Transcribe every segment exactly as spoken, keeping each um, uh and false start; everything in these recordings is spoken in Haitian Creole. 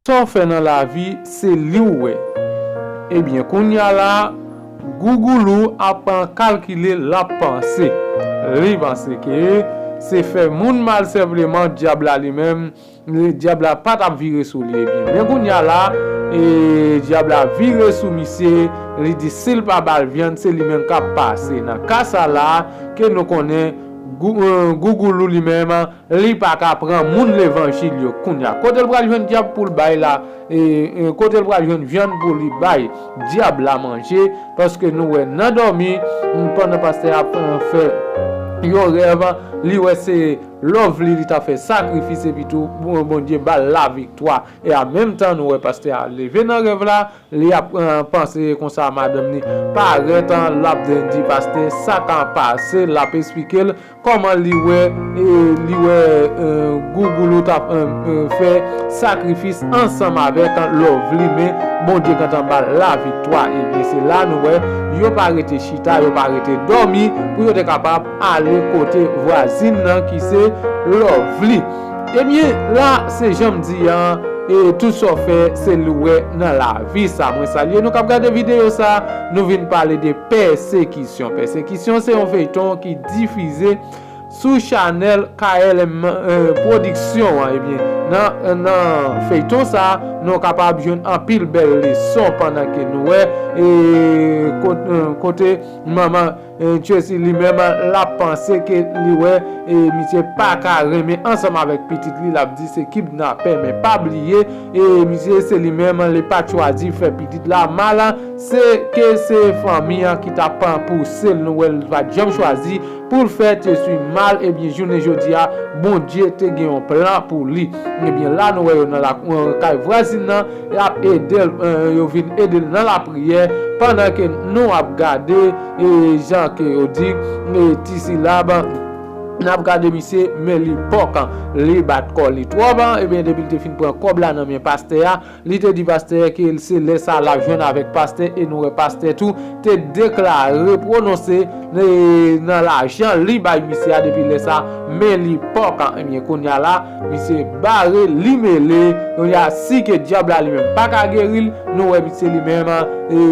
sa w fè nan lavi, se li w wè. Ebyen, kounye a la, Gougoulou ap kalkile, l ap panse. Li panse ke se fè moun mal senpleman, dyab la li menm, dyab la pa t ap vire sou li. Ebyen, men kounye a la, e, dyab la vire sou misye, li di si l pa ba l vyann, se li menm k ap pase. Nan ka sa la, ke nou konnen, Gou-, e, Gougoulou li menm, li pa ka pran moun levanjil yo. Kounye a, kote l pral jwenn dyab pou l bay la, e, e, kote l pral jwenn vyann pou li bay dyab la manje, paske nou wè nan dòmi, pandan pastè a ap, e, fè yon rèv, li wè se Lovely li t ap fè sakrifis, epi tou, Bon-, Bondye ba l laviktwa. E an menm tan, nou wè pastè a leve nan rèv la, li ap, e, panse konsa madanm li parèt, l ap di pastè sa k ap pase, l ap esplike l kòman li wè, e, li wè, e, Gougoulou t ap, e, e, fè sakrifis ansanm avèk Lovely, men Bondye gentan ba l laviktwa. Ebyen, se la nou wè, yo pa rete chita, yo pa rete dòmi, pou yo te kapab ale kote vwazin nan ki se Lovely. Ebyen, la, se jan m di an, e tout sa w fè, se li w wè nan lavi sa. Mwen salye nou k ap gade videyo sa, nou vin pale de pèsekisyon. Pèsekisyon se yon feyton ki difize sou chanèl K L M, e, Pwodiksyon an. Ebyen, nan, nan feyton sa, nou kapab jwenn anpil bèl leson pandan ke nou wè, e, ko-, e, kote manman, e, Tracy li menm, l ap panse ke li wè, e, misye pa ka renmen ansanm avèk pitit li, l ap di se kidnapè, men pa bliye, e, misye se li menm, li pa t chwazi fè pitit la mal, se ke se fanmi an ki t ap pouse l, nou wè l pa t janm chwazi pou l fè Tracy mal, ebyen, jounen jodi a, Bondye te gen yon plan pou li. Ebyen, la nou wè yo nan la, e, kay vwazin nan, y ap ede l, e, yo vin ede l nan lapriyè, pandan ke nou ap gade, e, jan ke yo di, e, Ti Silab, n ap gade misye, men li pòk, li bat kò li twòp, ebyen, depi l te fin pran kòb la nan men pastè a, li te di pastè ke se lè sa l ap jwenn avèk pastè, e nou wè pastè tou te deklare, pwononse, e, nan lajan li bay misye a depi lè sa, men li pòk, ebyen, kounye a la, misye bare, li mele, kounye a si ke dyab la li menm pa ka geri l, nou wè misye li menm, e,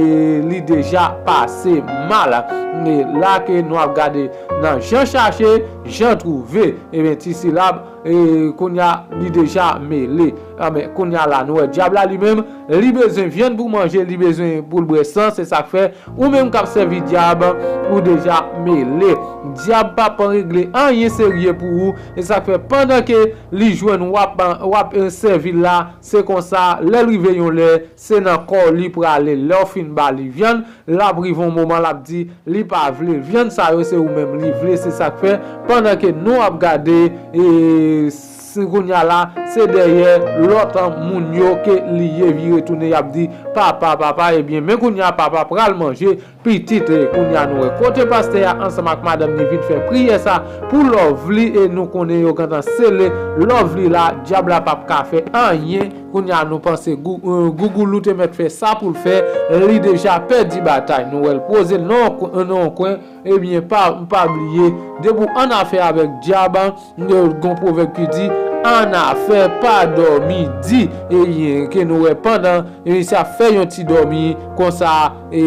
li deja pase mal. E la ke nou ap gade nan jan chache, jan twouve, ebyen, Ti Silab, e, kounye a, li deja mele. Ebyen, kounye a la, nou wè dyab la li menm, li bezwen vyann pou manje, li bezwen pou l bwè san, se sa k fè, ou menm k ap sèvi dyab, ou deja mele. Dyab p ap regle anyen serye pou ou, e sa k fè, pandan ke li jwenn w ap, w ap, e, sèvi l la, se konsa, lè l rive yon lè, se nan kò w li prale. Lè w fin ba li vyann, l ap rive yon moman, l ap di, li pa vle. Vyann sa yo, se ou menm li vle, se sa k fè, pandan ke nou ap gade, e, si kounye a la, se dèyè lòt moun yo ke li ye vire tounen, y ap di, papa, papa, ebyen, men kounye a, papa pral manje pitit, e, kounye a, nou wè kote pastè a ansanm ak madanm li vin fè priyè sa pou Lovely, e nou konnen yo gentan sele Lovely la, dyab la p ap ka fè anyen. Kounye a, nou panse Gou-, e, Gougoulou te mèt fè sa pou l fè, li deja pèdi batay. Nou wè l poze l nan yon kwen, nan yon kwen, ebyen, pa, pa bliye, depi w annafè avèk dyab, e, gon pwovèb ki di, annafè pa dòmi di, ebyen, ke nou wè pandan, e, misye ap fè yon ti dòmi, konsa, e,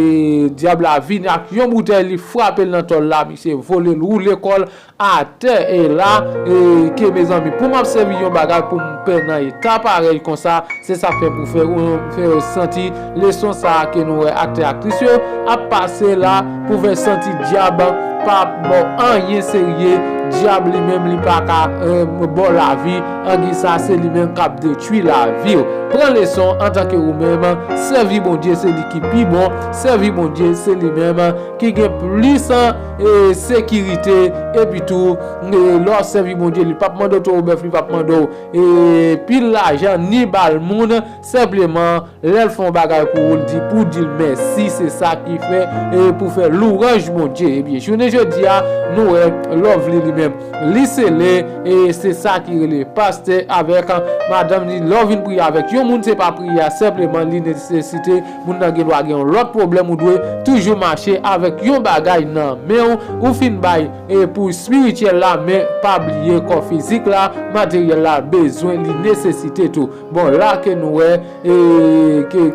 dyab la vini ak yon boutèy, li frape l nan tòl la, misye vole l, woule kò l atè, e la, e, ke mezanmi, pou m ap sèvi yon bagay pou m pè nan eta parèy konsa, se sa k fè pou fè, fè yo santi leson sa a ke nou wè aktè aktris yo ap pase la, pou fè santi dyab pa ap ba w anyen serye, dyab li menm li pa ka, e, ba w lavi, angi sa se li menm k ap detwi lavi w. Pran leson antanke ou menm, sèvi Bondye se li ki pi bon, sèvi Bondye se li menm ki gen plis, e, sekirite, epi tou, e, lè w sèvi Bondye, li p ap mande w toro bèf, li p ap mande w, e, pil lajan, ni bal moun, senpleman, lè l fè yon bagay pou ou, l di, pou di l mèsi, se sa ki fè, e, pou fè lwanj Bondye. Ebyen, jounen jodi a, nou wè Lovely li menm, li sele, e se sa ki rele pastè avèk madanm li. Lè w vin priye avèk yon moun, se pa priye a senpleman, li nesesite moun nan gen dwa gen yon lòt pwoblèm, ou dwe toujou mache avèk yon bagay nan men w, ou fin bay, e, pou espirityèl la, men pa bliye kò fizik la, materyèl la bezwen li nesesite tou. Bon, la ke nou wè, e, ke,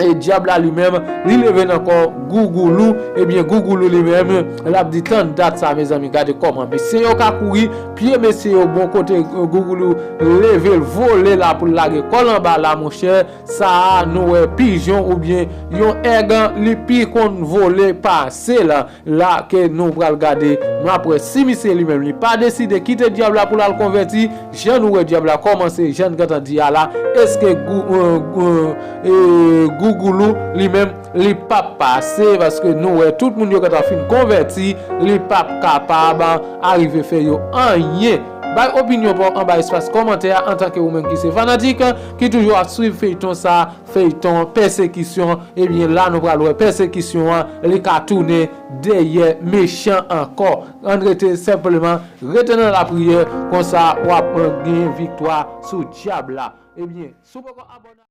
e, dyab la li menm, li leve nan kò Gougoulou, ebyen, Gougoulou li menm, l ap di, tann dat sa, mezanmi, gade kòman mesye yo ka kouri, pye mesye yo bon kote, e, Gougoulou leve l, vole la pou l lage kò l anba la, monchè, sa a, nou wè pijon oubyen yon èg, li pi konn vole pase l. La ke nou pral gade, nou ap wè si misye li menm li pa deside kite dyab la pou l al konvèti, jan nou wè dyab la kòmanse, jan n gentan di a la, èske Gou-, e, Gou-, e, Gougoulou li menm li p ap pase, paske nou wè tout moun yo gentan fin konvèti, li p ap kapab arive fè yo anyen. Bay opinyon pa w anba espas kòmantè a, antanke ou menm ki se fanatik, ki toujou ap swiv feyton sa, feyton pèsekisyon, ebyen, la nou pral wè pèsekisyon an, li ka tounen dèyè mechan ankò. Ann rete senpleman, rete nan lapriyè, konsa w ap gen viktwa sou dyab la. Ebyen, si w poko abòne,